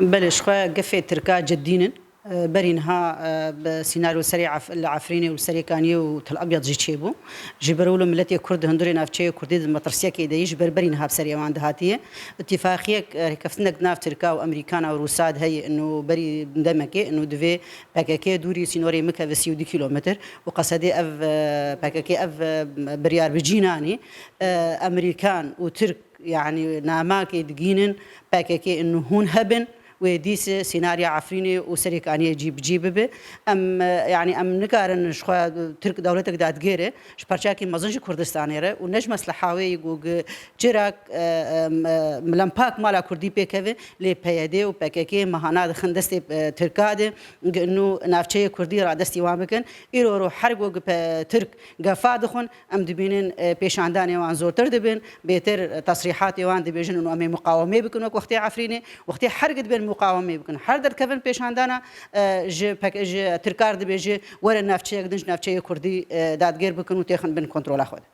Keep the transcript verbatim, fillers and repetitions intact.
Belê, ji xwe gefê Tirka cidî nin. Berî niha, e, bi sînaryo serê Ef-, li Efrînê û serê Kaniyê û Tel Abyad jî çêbû. Ji ber wilo miletê Kurd di hundirê navçeyê Kurdî di metirsiyekê de yî ji ber berî niha bi serê wan dihatiye. Îtîfaqiyek, e, rêkeftinek di nav Tirka û Amerîkana û Rûsa de heye, ino berî demekê, ino divê P K K dûrî sînorê bikeve sî û du kîlometr û qesedê ev, e, P K K ev, e, biryar bi cî nanî, e, Amerîkan û Tirk, yanî namakê digînin P K K ino hûn hebin, wê dîs sînarya Efrînê û Serê Kaniyê cî bi cî bibe. Em, e, yanî em nikarin ji xwe Tirk dewletek dadgêr e, ji parçeyekî mezin ji Kurdistanê re û ne ji mesleha wê yî ku gi çira, e, e, m-, e, milempak mala Kurdî pêkeve, lê P Y D û P K K mehana dixin destê, e, Tirka de, gi nû navçeyê Kurdî radestî wan bikin. Îro ro her ku gi pe-, Tirk gefa dixwin, em dibînin, e, pêşandanê wan zortir dibin, bêtir, e, tesrîhatê wan dibêjin û em ê muqawemê bikin wek wextê Efrînê. Wextê her gi dibên muqawemê bikin, her derkevin pêşandana, e, ji P K K, ji Tirkar dibêje, were navçeyek din ji navçeyê Kurdî, e, dadgêr bikin û têxin bin kontrola xwe de.